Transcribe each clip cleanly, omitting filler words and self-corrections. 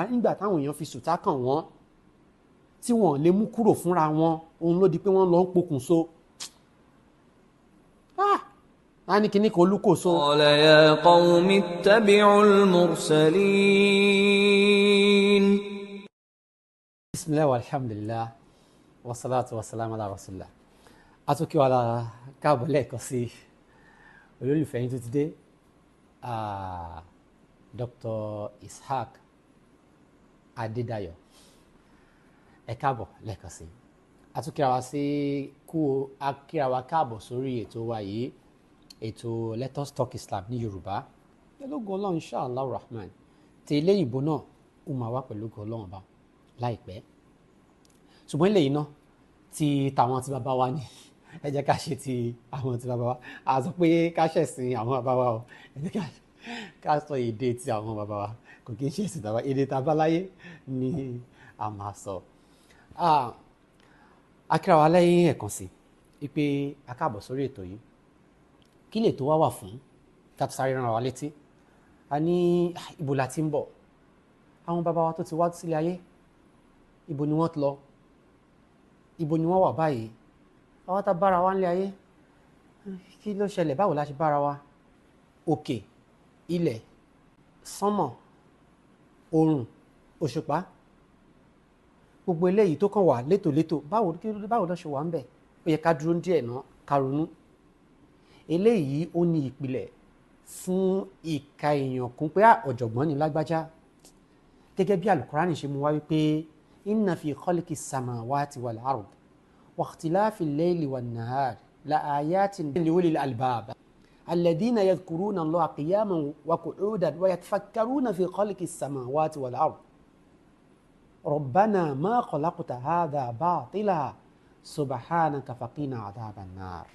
Nígbà táwọn èèyàn fi sùtá kàn wọ́n tí wọ́n lè mú kúrò fúnra wọn, òun ló di pé wọ́n lọ ń pokùnso. Á ní kíní kan olúkòso. Qala ya qawmi ittabi'ul mursalin. Bisimilahi walhamdulilah wasalaatu wasalaamu ala rasulillah. Atukí wa la káàbọ̀ lẹ́ẹ̀kan sí olólùfẹ́ yín tó ti dé, Dr. Ishaq Adédayọ̀. Ẹ káàbọ̀ lẹ́ẹ̀kan sí. Atukíra wa sí kú, akíra wa káàbọ̀ sórí ètò wa yìí, ètò Let Us Talk Islam ní Yorùbá. Pẹ̀lú ògo Ọlọ́run, inshallah rahman, tí ilé ìbò náà ó máa wá pẹ̀lú ògo Ọlọ́run ọba láìpẹ́. Ṣùgbọ́n ilé yìí náà ti tàwọn tí bàbá wa ní, ẹ jẹ́ ká ṣe ti àwọn tí bàbá wa. A sọ pé ká ṣẹ̀sìn àwọn bàbá wa o, ẹ jẹ́ ká sọ èdè ti àwọn bàbá wa. Kò kí n ṣe ẹ̀sìn tàbá, èdè tàbáláyé ni a máa sọ. Akíra wa lẹ́yìn ẹ̀kan sí wípé a káàbọ̀ sórí ètò yìí. Kí lè tó wá wà fún ká tó sáré rán wa létí? A ní ibo la ti ń bọ̀, àwọn bàbá wa tó ti wá sílé ayé, ibo ni wọ́n ti lọ, ibo ni wọ́n wà báyìí, àwa tá bára wa nílé ayé, kí ló ṣẹlẹ̀, báwo la ṣe bára wa, òkè, ilẹ̀, sánmọ̀, oòrùn, òṣùpá, gbogbo eléyìí tó kàn wà létòlétò, báwo báwo ló ṣe wà ń bẹ̀? Ó yẹ ká dúró díẹ̀ náà, ká ronú. Eléyìí ó ní ìpìlẹ̀ fún ìka èèyàn kún pé ọ̀jọ̀gbọ́n ni lágbájá, gẹ́gẹ́ bí alukurani ṣe mú wá wípé inna fi khalqi samawati wal ard wa ikhtilafi al-layli wan nahar la ayatin li ulil albab alladhina yadhkuruna Allaha qiyaman wa qu'udan wa yatafakkaruna fi khalqi samawati wal ard rabbana ma khalaqta hadha batila subhanaka faqina adhaban nar.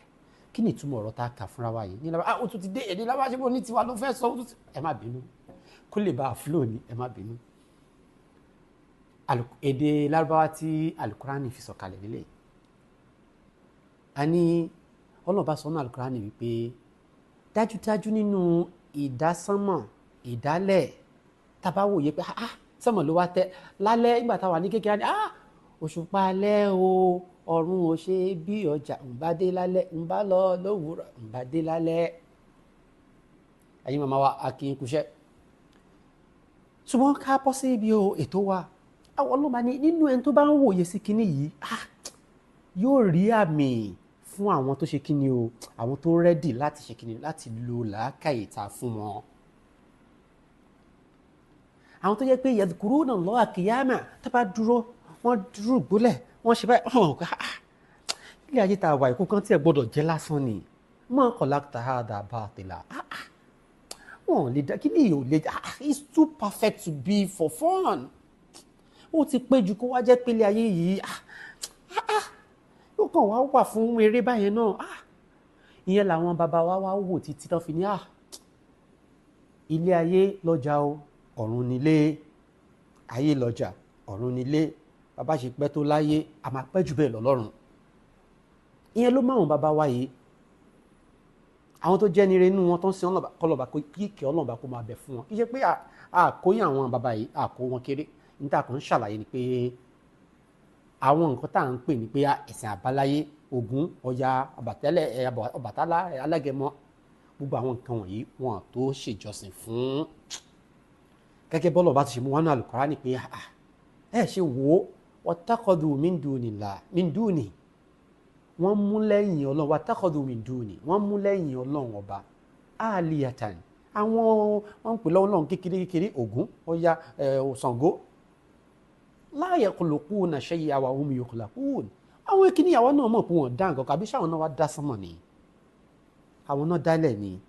Kí ni ìtumọ̀ ọ̀rọ̀ tá a kà fúnra wa yìí? Nílá ah, ó tún ti dé èdè lábá ṣe bó ní tiwa ló fẹ́ sọ, ẹ má bínú, kó lè bá a flow ni, ẹ má bínú. Èdè Lárúbáwá tí alukurani fi sọ̀kalẹ̀ nílẹ̀, a ní ọlọ́ọ̀bá sọ ní alukurani wípé dájúdájú nínú ìdásánmọ̀ ìdálẹ̀, tábà wòye pé ah, sánmọ̀ ló wá tẹ́ lálẹ́ nígbà táwa ní kékeré, ah, òṣùpá alẹ́ o, ọ̀run ò ṣe bí ọjà, ń bá dé lálẹ́, ń bá lọ lówùúrọ̀, ń bá dé lálẹ́. Ẹ̀yin màmá wa, a kì í kúṣẹ́. Ṣùgbọ́n ká bọ́ sí ibi ètò wa, àwọn ọlọ́mà ní nínú ẹni tó bá ń wòye sí kinní yìí, ah, yóò rí àmì fún àwọn tó ṣe kinní o, àwọn tó ready láti ṣe kinní, láti lo làákàyè ta fún wọn. Àwọn tó jẹ́ pé yadhkuruna Allaha qiyama, tó bá dúró, wọ́n dúró gbólẹ̀, wọ́n ṣe báyìí, wọ́n kọ́ ah, ilé ayé tá a wà, ìkú kan tí ẹ gbọ́dọ̀ jẹ́ lásán ni, ma khalaqta hadha batila, ah ah, wọ́n lè dá kí ni yóò lè, ah, it's too perfect to be for fun. Ó ti pé ju kó wá jẹ́ pé ilé ayé yìí, ah ah, ó kàn wá wà fún eré báyẹn náà. Ah, ìyẹn làwọn bàbá wa wá wò títí tán fi ní ah, ilé ayé lọ́jà o, ọ̀run nílé. Ayé lọ́jà, ọ̀run nílé. Bàbá ṣe pẹ́ tó láyé, a máa pẹ́ jù bẹ́ẹ̀ lọ lọ́run. Ìyẹn ló máwọn bàbá wa yìí, àwọn tó jẹ́ ní ire inú wọn tó ń sin kọlọ̀bà, kíkẹ́ ọlọ́ọ̀bà kó máa bẹ̀ fún wọn. Kì í ṣe pé àkóyìn àwọn bàbá yìí, àkó wọn kéré. Níta kan ń ṣàlàyé ni pé àwọn nǹkan tá à ń pè ní pé ẹ̀sìn àbáláyé, Ògún, Ọya, Ọbàtálá, Ọbàtálá, Alágẹmọ, gbogbo àwọn nǹkan wọ̀nyí, wọn tó ṣèjọsìn fún. Gẹ́gẹ́ bọ́lọ̀ bá ti ṣe mú wọn náà Al-Kùránì pé ẹ ṣe wò ó, wattakhadhu min dunillah min duni, wọ́n mú lẹ́yìn Ọlọ́run, wattakhadhu min duni, wọ́n mú lẹ́yìn Ọlọ́run ọba, aliyatan, àwọn wọ́n ń pè lọ́wọ́ Ọlọ́run kékeré kékeré, Ògún, Ọya, Ṣàngó, la yakhluquna shay'an wa hum yukhlaqun. Àwọn kìíní àwọn náà mọ̀ pé wọ́n dá nǹkan kan, àbí sáwọn náà wá dá sánmọ̀ ni, àwọn náà dálẹ̀ ni,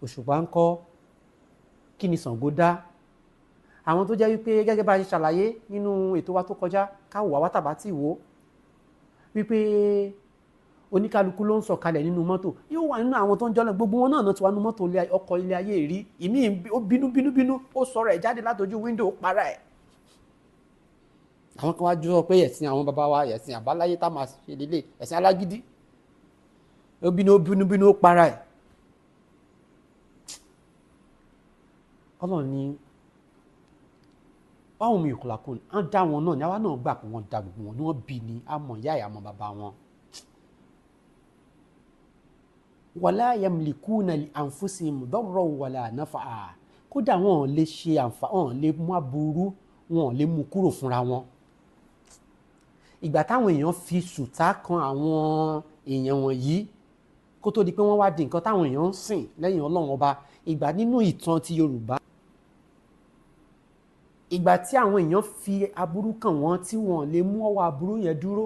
òṣùpá ń kọ́, kí ni Ṣàngó dá? Àwọn tó jẹ́ wípé gẹ́gẹ́ bá a ṣe ṣàlàyé nínú ètò wa tó kọjá, káwọ̀ wá tàbá tí wò wípé oníkálukú ló ń sọ̀kalẹ̀ nínú mọ́tò, yóò wà nínú àwọn tó ń jọ́lẹ̀, gbogbo wọn náà ti wà nínú mọ́tò ọkọ̀ ilé ayé rí. Ìmí ó bínú bínú bínú, ó sọ̀rọ̀ ẹ̀ jáde látọjú wíńdò, ó para ẹ̀. Àwọn kan wá jọ pé ẹ̀sìn àwọn bàbá wa, ẹ̀sìn àbáláyé tá máa ṣe lélẹ̀, ẹ̀sìn alágídí, ó bínú ó bínú bínú, ó para ẹ̀. Ọlọ́run ní Báwo mi ìkọlàkùn á dá wọn náà ní àwa náà gbà pé wọ́n dá gbogbo wọn ní wọ́n bí ni á mọ̀ ìyá ìyá mọ̀ bàbá wọn. Wala yamlikuna li anfusihim darran wala nafa'a. Kódà wọn ò lè ṣe àǹfààní, wọn ò lè mú aburú, wọn ò lè mú kúrò fúnra wọn. Ìgbà táwọn èèyàn fi sùtá kan àwọn èèyàn wọ̀nyí kó tó di pé wọ́n wá di nǹkan táwọn èèyàn ń sìn lẹ́yìn Ọlọ́run Ọba, ìgbà nínú ìtàn ti Yorùbá, ìgbà tí àwọn èèyàn fi aburú kàn wọ́n tí wọ́n lè mú ọwọ́ aburú yẹn dúró,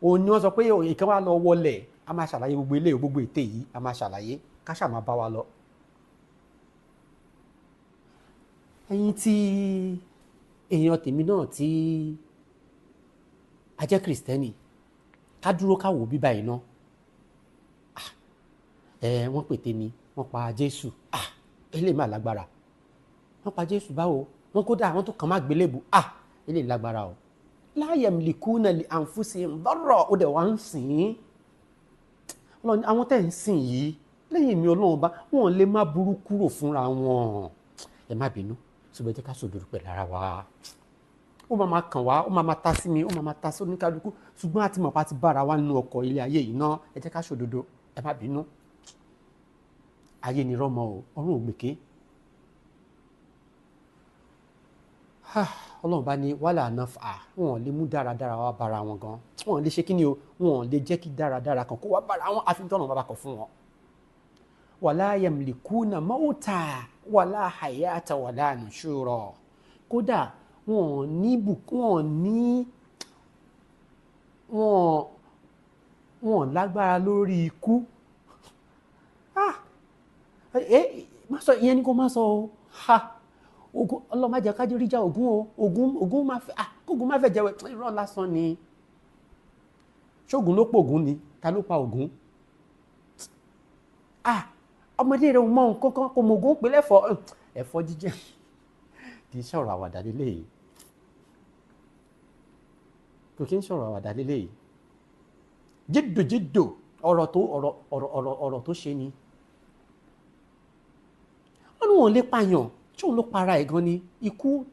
òun ni wọ́n sọ pé ìkan wá lọ wọlẹ̀. A máa ṣàlàyé gbogbo ilé, gbogbo ète yìí a máa ṣàlàyé, ká ṣáà máa bá wa lọ. Ẹ̀yin tí èèyàn tèmi náà tí a jẹ́ Kìrìsìtẹ́nì, ká dúró ká wò bíbá yìí ná. Wọ́n pète ni wọ́n pa Jésù. Eléyìí máa lágbára. Wọ́n pa Jésù báwo? Wọ́n kódà àwọn tó kàn má gbélébù. Eléyìí lágbára o. La yamlikuna li anfusihim darra, ó dẹ̀ wá ń sìn ín. Ọlọ́run, àwọn tẹ̀ ń sìn yìí lẹ́yìn mi Ọlọ́run bá wọn lè má burú kúrò fúnra wọn. Ẹ má bínú, ṣùgbọ́n ẹ jẹ́ ká sòdodo pẹ̀lú ara wa. Ó máa ma kàn wá, ó máa ma ta sí mi, ó máa ma ta sí oníkálukú, ṣùgbọ́n a ti mọ̀ pa ti bára wa nínú ọkọ̀ ilé ayé yìí náà. Ẹ jẹ́ ká sòdodo, ẹ má bínú. Ayé ni rọ́mọ o, ọ̀run ò gbèké. Ọlọ́run bá ní wàhálà náà, wọn lè mú dáradára wá bára wọn gan. Wọn lè ṣe kí ni o, wọn lè jẹ́ kí dáradára kan kó wá bára wọn, àfi tọ́nà bàbá kan fún wọn. Wala yamlikuna mauta wala hayata wala nushura. Kódà wọn ní wọn lágbára lórí ikú. Má sọ ìyẹn ni kò má sọ o. Ogun Ọlọ́run má jẹ́ ká ríjà ogun o, ogun má fẹ́, kógun má fẹ́ jẹ́wọ́, irọ́ lásán ni. Ṣógun ló pògún ni, ta ló pa Ògún? Ọmọdé rẹ̀ mọ nǹkan kan, kò mọ Ògún pé lẹ́fọ̀ọ́, ẹ̀fọ́ jíjẹ kì í ṣọ̀rọ̀ àwàdà lélẹ̀ yìí, kò kí ń ṣọ̀rọ̀ àwàdà lélẹ̀ yìí. Jídò jídò ọ̀rọ̀ tó ọ̀rọ̀ tó ṣe ni. Wọ́n ní wọn lè pààyàn, tí òun ló para ẹ̀ gan ni ikú.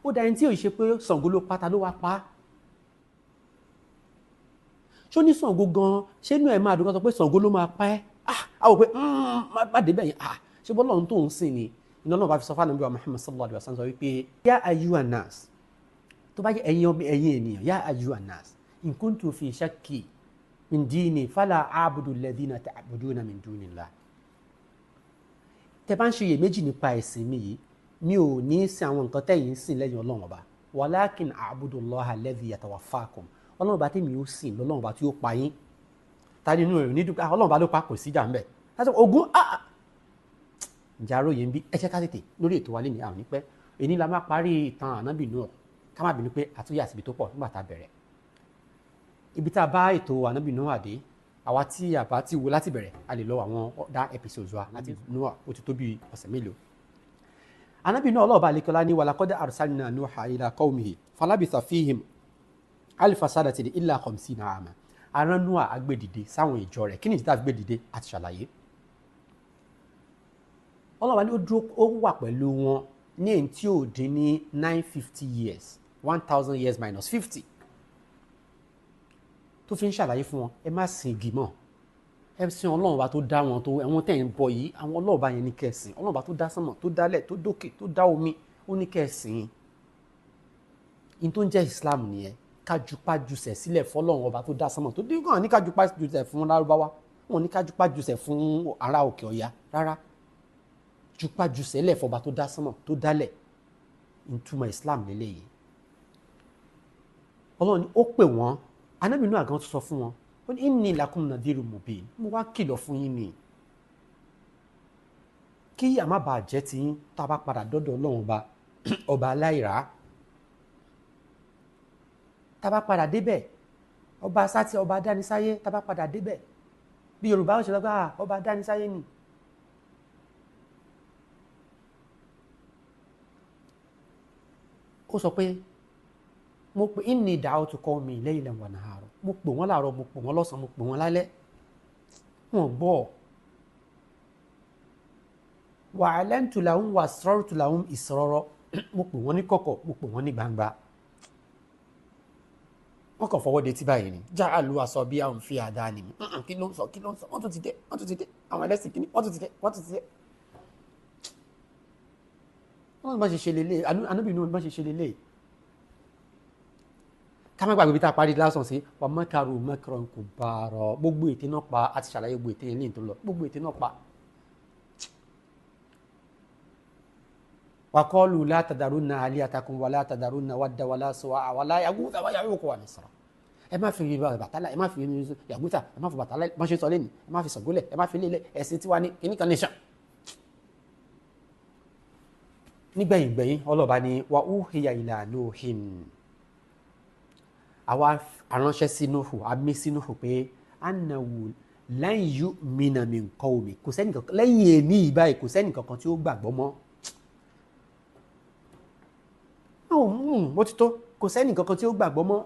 Ó da ẹni tí ò ṣe pé Ṣàngó ló pa, ta ló wá pa á? Ṣó ní Ṣàngó gan, ṣé inú ẹ̀ máa dùn kan sọ pé Ṣàngó ló máa pa ẹ́? A wò pé má débẹ̀ yẹn, ṣé bọ́lá òun tó ń sìn ni? Iná náà bá fi sọ fún Ànábì wa Muhammad sallallahu alayhi wa sallam sọ wípé yá ayyuhan nas, tó bá jẹ́ ẹ̀yin ọmọ ẹ̀yin ènìyàn, yá ayyuhan nas in kuntum fi shakki min dini fala a'budu alladhina ta'buduna min dunillah. Tẹ bá ń ṣe iyèméjì nípa ẹ̀sìn mi yìí, mi ò ní sin àwọn nǹkan tẹ̀yin ń sìn lẹ́yìn Ọlọ́run Ọba. Walakin a'budu Allaha alladhi yatawaffakum. Ọlọ́run Ọba tèmi ó sìn lọ́lọ́run Ọba tí ó pa yín. Ta nínú rẹ̀ ní dúpẹ́, Ọlọ́run Ọba ló pa, kò sí ìjà ńbẹ̀. Ogun ǹjẹ́ aróye ń bí? Ẹ jẹ́ ká tètè lórí ètò wa lénìí, àwọn nípẹ́. Èní la máa parí ìtàn Ànábì Nuh. Ká má bínú pé àtúnyà síbi tó pọ̀ nígbà tá a bẹ̀rẹ̀. Ibi tá a bá ètò Ànábì Nuh àdé, àwa tí a bá ti wo láti bẹ̀rẹ̀, a lè lọ àwọn other episodes wa láti Nuh, ó ti tó bí ọ̀sẹ̀ mélòó. Ànábì Nuh ọlọ́ọ̀bá alekọ́lá ní walaqad arsalna Nuha ila qawmihi falabitha fihim alfa sanatin illa khamsina ama. Arán Nuh agbèdìde sáwọn ìjọ rẹ̀. Kí ni ìdí tá a fi gbèdìde? Àti ṣàlàyé. Ọlọ́ọ̀bá ní ó dúró, ó wà pẹ̀lú wọn ní èyí tí ò dín ní 950 years, 1000 years minus 50, tó fi ń ṣàlàyé fún wọn, ẹ má sin igi mọ́, ẹ sin Ọlọ́run wa tó dá wọn, tó ẹ̀wọ̀n tẹ̀ ń bọ yìí, àwọn Ọlọ́run bá yẹn ní kẹsìn. Ọlọ́run bá tó dá sánmọ̀, tó dálẹ̀, tó dókè, tó dá omi, ó ní kẹsìn. In tó ń jẹ́ Islam nìyẹn, kájúpájúsẹ̀ sílẹ̀ fọlọ́run ọba tó dá sánmọ̀ tó dín kàn ní kájúpájúsẹ̀ fún Lárúbáwá, wọn ní kájúpájúsẹ̀ fún ará òkè ọ̀yà rárá, júpájúsẹ̀ lẹ̀ fọba tó dá sánmọ̀ tó dálẹ̀. Ìtumọ̀ Islam lélẹ́yìí. Ọlọ́run ni ó pè wọ́n. Ànábì Nuh gan sọ fún wọn, ó ní inni lakum nadhirun mubin, mo wá kìlọ̀ fún yín ni kí ìyà má bàa jẹ́ tiyín tá a bá padà dọ́dọ̀ Ọlọ́run ọba ọba aláìrá. Tá a bá padà débẹ̀, ọba sátì, ọba dánisáyé, tá a bá padà débẹ̀, bí Yorùbá ó ṣe lọ́gbà ọba dánisáyé ni. Ó sọ pé mo pè inni da'awtu qawmi laylan wa nahara, mo pè wọ́n láàárọ̀, mo pè wọ́n lọ́sàn-án, mo pè wọ́n lálẹ́, wọ́n gbọ́. Wa a'lantu lahum wa asrartu lahum israra. Mo pè wọ́n ní kọ̀kọ̀, mo pè wọ́n ní gbangba. Wọ́n kàn fọwọ́ de tí báyìí ni. Já àlù aṣọ bí àwọn fi àdá ni mi. Kí ló ń sọ? Kí ló ń sọ? Wọ́n tún ti dé, wọ́n tún ti dé. Àwọn ẹlẹ́sìn kìíní, wọ́n tún ti dé, wọ́n tún ti dé. Wọ́n bá ṣe ṣe lélẹ̀, Ànábì Nuhu bá ṣe ṣe lélẹ̀. Ká má gbàgbé bí tá a parí lásán sí, wà makaru makran kubara. Gbogbo ète náà pa, a ti ṣàlàyé gbogbo ète yẹn lẹ́yìn tó lọ. Gbogbo ète náà pa. Wa qalu la tadarunna alihatakum wa la tadarunna wadda wa la suwa'a wa la yaghutha wa ya'uqa wa nasra. Ẹ má fi Bàtálá, ẹ má fi Yàgútà, ẹ má fi Bàtálá, bọ́n ṣe sọ lẹ́nu, ẹ má fi Ṣàngólẹ̀, ẹ má fi lélẹ̀, ẹ̀sìn tiwa ní kíní kan nation. Nígbẹ̀yìn gbẹ̀yìn, ọlọ́ba ni wa uhiya ila Nuhin. Àwa aránṣẹ́ sí Nuhu, a mí sí Nuhu pé annahu lan yu'mina min qawmi. Kò sẹ́ni kankan lẹ́yìn èní ìbáyìí, kò sẹ́ni kankan tí ó gbàgbọ́ mọ́. Ó ti tó, kò sẹ́ni kankan tí ó gbàgbọ́ mọ́.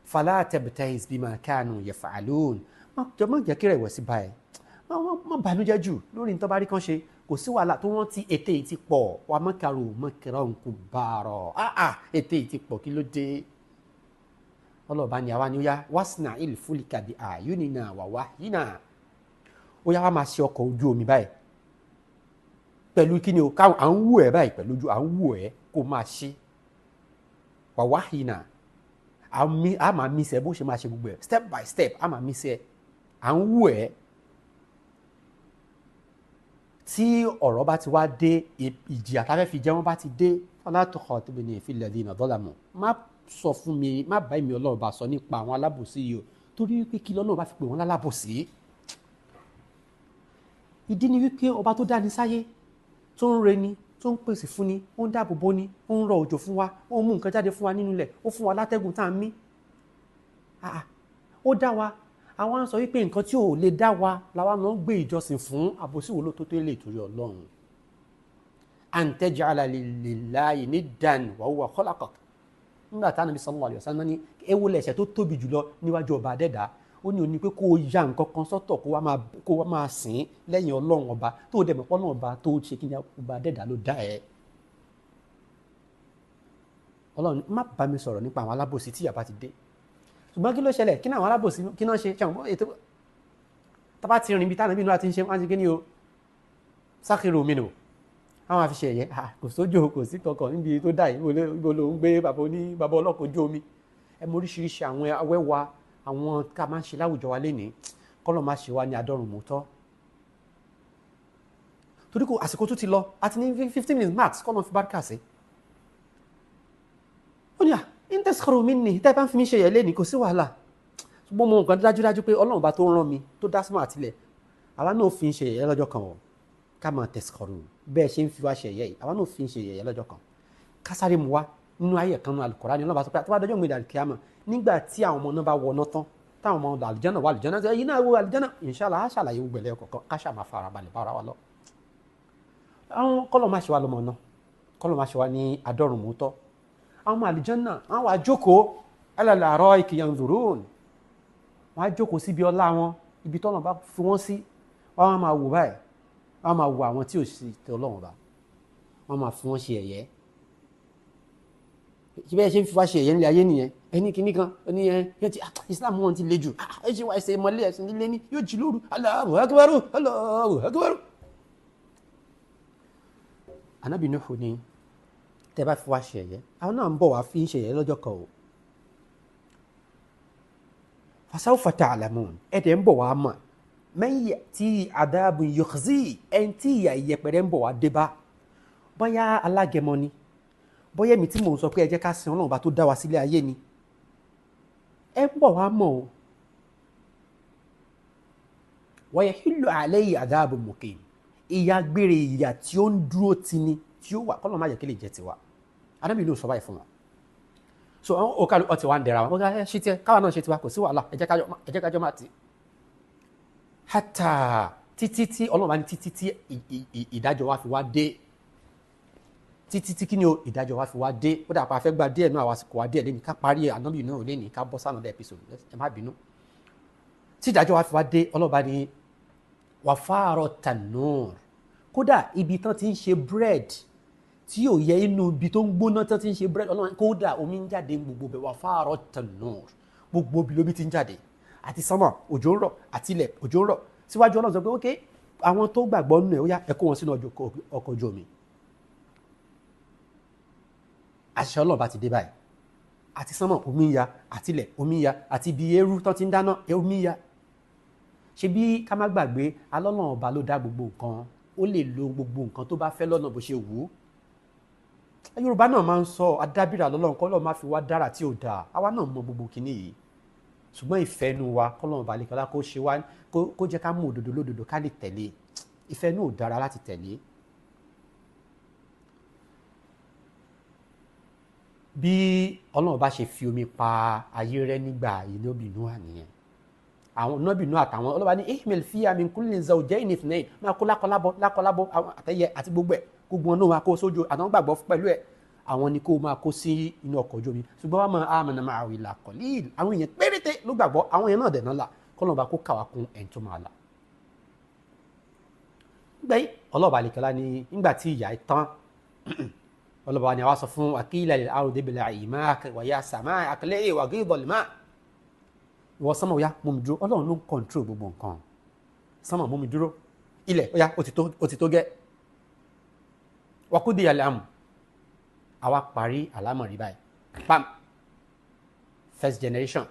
Fala tabta'is bima kanu yaf'alun. Má jẹ́ kí rẹ̀wẹ̀sì bá ẹ, má bànújẹ́ jù lórí nítorí bá rí kan ṣe. Kò sí wàhálà tó wọ́n ti ète yìí ti pọ̀. Wa makaru makran kubara. Ète yìí ti pọ̀, kí ló dé? Ọlọ́ọ̀bá ni àwa ni ó yá wasna'il fulka bi a'yunina wa wahyina. Ó yá wá máa ṣe ọkọ̀ ojú omi báyìí pẹ̀lú kí ni o, káwọn à ń wù ẹ́ báyìí pẹ̀lú ojú, à ń wù ẹ́ kó máa ṣe wa wahyina. A máa mí sẹ́ bó ṣe máa ṣe gbogbo ẹ̀ step by step, a máa mí sẹ́, à ń wù ẹ́. Tí ọ̀rọ̀ bá ti wá dé, ìjìyà tá a fẹ́ fi jẹ wọ́n bá ti dé, fala tukhatibni fil ladhina zalamu. Má sọ fún mi, má bá èmi Ọlọ́run bá sọ nípa àwọn alábòsí yìí o, torí wípé kí lọ́nà bá fi pè wọ́n lálábòsí. Ìdí ni wípé ọba tó dáni sáyé, tó ń reni, tó ń pèsè fún ni, ó ń dáàbò bò ni, ó ń rọ òjò fún wa, ó ń mú nǹkan jáde fún wa nínú ilẹ̀, ó fún wa látẹ́gùn tá à ń mí. Ó dá wa. Àwọn á sọ wípé nǹkan tí ò lè dá wa làwa náà gbé ìjọsìn fún. Àbòsí wo ló tó tó lè torí Ọlọ́run? An taj'ala lillahi niddan wa huwa khalaqak. Nígbà tá Ànábì sallallahu alaihi wasallam ní ewu lẹ̀ṣẹ̀ tó tóbi jùlọ níwájú ọba adẹ́dá, ó ní pé kó o ya nǹkan kan sọ́tọ̀ kó wá máa sìn lẹ́yìn Ọlọ́run ọba tó dẹ̀ mọ̀ pé Ọlọ́run ọba tó ṣe kí ni ọba adẹ́dá ló dá ẹ. Ọlọ́run má bá mi sọ̀rọ̀ nípa àwọn alábòsí tí ìyà bá ti dé. Ṣùgbọ́n kí ló ṣẹlẹ̀? Kí ni àwọn alábòsí kí náà ṣe? Ṣàwọn ètò tá bá ti rìn ibi táwọn ìbínú àti ń ṣe wọ́n á ti kí ni o, sákìrò mi nù. Àwọn àfi ṣe ẹ̀yẹ, kò sójò, kò sí kankan níbi tó dà yìí, ibo ló ń gbé bàbá ọlọ́kọ̀ ojú omi. Ẹ mọ oríṣiríṣi àwọn awẹ́wà àwọn ká máa ń ṣe láwùjọ wa lénìí, kọ́lọ̀ máa ṣe wá ní adọ́rùn mọ́tọ́. Torí kò àsìkò tó ti lọ, a ti ní 15 minutes max, kọ́lọ̀ fi bárkà sí. Ó ní à, in taskharu minni, tẹ́ ẹ bá ń fi mí ṣe yẹ̀ lénìí, kò sí wàhálà. Ṣùgbọ́n mo nǹkan dájúdájú pé Ọlọ́run bá tó rán mi, tó dá sánmà àtilẹ̀, àwa náà fi ń ṣe yẹ̀yẹ́ lọ́jọ́ kan o. Ká máa taskharu, bẹ́ẹ̀ ṣe ń fi wá ṣe yẹ̀yẹ́ yìí, àwa náà fi ń ṣe yẹ̀yẹ́ lọ́jọ́ kan. Ká sáré mu wá nínú ayé kan nínú Al-Qur'ani, Ọlọ́run bá sọ pé tó bá dọjọ́ ìgbéda kíámà, nígbà tí àwọn ọmọ náà bá wọná tán, táwọn ọmọ àlùjánnà wà àlùjánnà, ẹ̀yin náà wo àlùjánnà, inshallah á ṣàlàyé gbogbo ẹ̀ lẹ́yọkọ̀ọ̀kan, ká ṣáà máa farabalẹ̀ bára wa lọ. Àwọn kọ́lọ̀ máa ṣe wá lọ́mọ náà, kọ́lọ̀ máa ṣe wá ní adọ́rùn mọ́tọ́. Àwọn ọmọ àlùjánnà, wọ́n wá jókòó alal araiki yanzurun. Wọ́n á jókòó síbi ọlá wọn, ibi tọ́lọ́run bá fi wọ́n sí, wọ́n á máa wò báyìí, wọ́n á máa wo àwọn tí ò sí tẹ Ọlọ́run bá, wọ́n máa fi wọ́n ṣe ẹ̀yẹ. Ṣé bẹ́ẹ̀ ṣe ń fi wá ṣe ẹ̀yẹ nílé ayé nìyẹn? Ẹni kìíní kan, ẹni ẹ ti Islam wọn ti le jù, ẹ ṣe wá ẹsẹ̀ ìmọ̀lẹ́ ẹ̀sìn líle ní, yóò jí lóru, Allahu akbar, Allahu akbar. Ànábì Nuhu ni tẹ́ bá fi wá ṣe ẹ̀yẹ, àwọn náà ń bọ̀ wá fi ń ṣe ẹ̀yẹ lọ́jọ́ kan o. Fasawfa ta'lamun, ẹ̀dẹ̀ ń bọ̀ wá mọ̀. Man ya'ti adhabun yukhzi, ẹni tí ìyà ìyẹpẹrẹ ń bọ̀ wá dé bá. Bóyá alágẹmọ ni, bóyá èmi tí mò ń sọ pé ẹ jẹ́ ká sin Ọlọ́run bá tó dá wa sílé ayé ni, ẹ ń bọ̀ wá mọ̀ o. Wa yahillu alayhi adhabun muqim, ìyà gbére, ìyà tí ó ń dúró ti ni, tí ó wà, kọ́lọ́ má jẹ́ kí lè jẹ́ tiwa. Ànábì ló sọ báyìí fún wa. So àwọn òkàlù ọtí wa ń dẹ̀ra wọn, ẹ ṣe tiẹ̀, káwa náà ṣe tiwa, kò sí wàhálà, ẹ jẹ́ kájọ máa ti. Hátà títí tí Ọlọ́run bá ní títí tí ìdájọ́ wa fi wá dé, títí tí kí ni o, ìdájọ́ wa fi wá dé. Ó dà pa afẹ́ gba díẹ̀ náà, àwa sì kò wá díẹ̀ lẹ́ni, ká parí Ànábì náà lẹ́ni, ká bọ́ sánà episode, ẹ má bínú. Tí ìdájọ́ wa fi wá dé, Ọlọ́run bá ní wà fáàrọ̀ tanur, kódà ibi tán ti ń ṣe bread tí ò yẹ inú ibi tó ń gbóná tó ti ń ṣe búrẹ́dì. Ọlọ́run kódà omi ń jáde gbogbo bẹ̀ wà fáàrọ̀ tànúr, gbogbo ibi lómi ti ń jáde. Àti sánmọ̀ òjò ń rọ̀, àti ilẹ̀ òjò ń rọ̀. Síwájú Ọlọ́run sọ pé ok, àwọn tó gbàgbọ́ nínú ẹ̀ ó yá, ẹ kó wọn sínú ọkọ̀ ojú omi. Àṣẹ Ọlọ́run bá ti dé báyìí, àti sánmọ̀ omi ń ya, àti ilẹ̀ omi ń ya, àti ibi eérú tó ti ń dáná omi ń ya. Ṣe bí ká má gbàgbé, alọ́nà ọba ló dá gbogbo nǹkan, ó lè lo gbogbo nǹkan tó bá fẹ́ lọ́nà bó ṣe wù ú. Yorùbá náà máa ń sọ adábìrà lọ́lọ́run, kọ́ lọ́ọ́ má fi wá dára tí ò dáa. Àwa náà mọ gbogbo kinní yìí, ṣùgbọ́n ìfẹ́ inú wa kọ́lọ́run balẹ̀ kọ́lá kó ṣe wá kó jẹ́ ká mú òdodo lódodo ká lè tẹ̀lé. Ìfẹ́ inú ò dára láti tẹ̀lé. Bí Ọlọ́run bá ṣe fi omi pa ayé rẹ́ nígbà ìnóbì Nóà nìyẹn. Àwọn nọ́bì Nóà àtàwọn ọlọ́ba ní ihmil fiya min kulli zawjayni ithnayn, máa kó lákọlábọ lákọlábọ àwọn àtẹyẹ àti gbogbo ẹ̀, gbogbo wọn náà máa kó sójú àtàwọn gbàgbọ́ pẹ̀lú ẹ̀, àwọn ni kó máa kó sí inú ọkọ̀ ojú omi. Ṣùgbọ́n wàá máa amana ma'ahu illa qalil, àwọn èèyàn péréte ló gbàgbọ́, àwọn èèyàn náà dẹ̀ náà là, kọ́lọ́ba bá kó kàwá kún ẹ̀ tó máa là. Gbẹ̀yìn ọlọ́ba àlekọ́lá ní nígbà tí ìyà tán, ọlọ́ba ni àwa sọ fún wa qila lil ardi ibla'i ma'aki wa ya samai aqli'i wa ghidha al-ma'. Ìwọ sánmọ̀ ó yá mú mi dúró. Ọlọ́run ló ń kọ̀ǹtró gbogbo nǹkan. Sánmọ̀ mú mi dúró, ilẹ̀ ó yá ó ti tó gẹ́. Wa qudiya al-amr, àwa parí àlámọ̀rí báyìí, pam, first generation,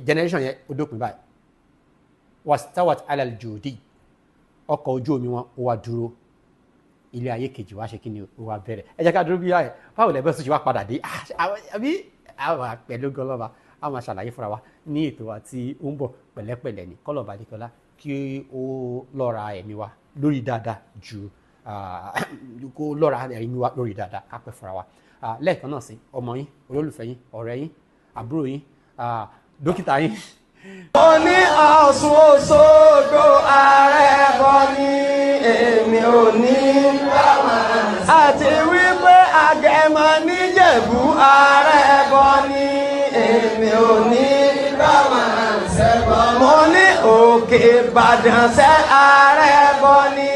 generation yẹn ó dópin báyìí. Wastawat ala al-judi, ọkọ̀ ojú omi wọn ó wá dúró. Ilé ayé kejì wá ṣe kí ni ó wá bẹ̀rẹ̀. Ẹ jẹ́ ká dúró bí báyìí. Báwo lẹ́bẹ̀ẹ́ sọ ṣe wá padà dé? Àbí àwọn pẹ̀lú gọlọ́ba a máa ṣàlàyé fúnra wa ní ètò àti ó ń bọ̀ pẹ̀lẹ́pẹ̀lẹ́ ní kọ́lọ̀bà adékọ́lá kí ó lọ́ra ẹ̀mí wa lórí dáadáa ju kó lọ́ra ẹ̀mí wa lórí dáadáa ká pẹ́ fúnra wa. Lẹ́ẹ̀kan náà sí ọmọ yín, olólùfẹ́ yín, ọ̀rẹ́ yín, àbúrò yín, dókítà yín. Mo ní Ọ̀ṣun Òṣogbo ààrẹ bọ́ ní èmi ò ní àti wípé Agẹmọ níjẹ̀bú ààrẹ bọ́ ní èmi ò ní. Mo ní Òkè Ìbàdàn sẹ́ ààrẹ bọ́ ní.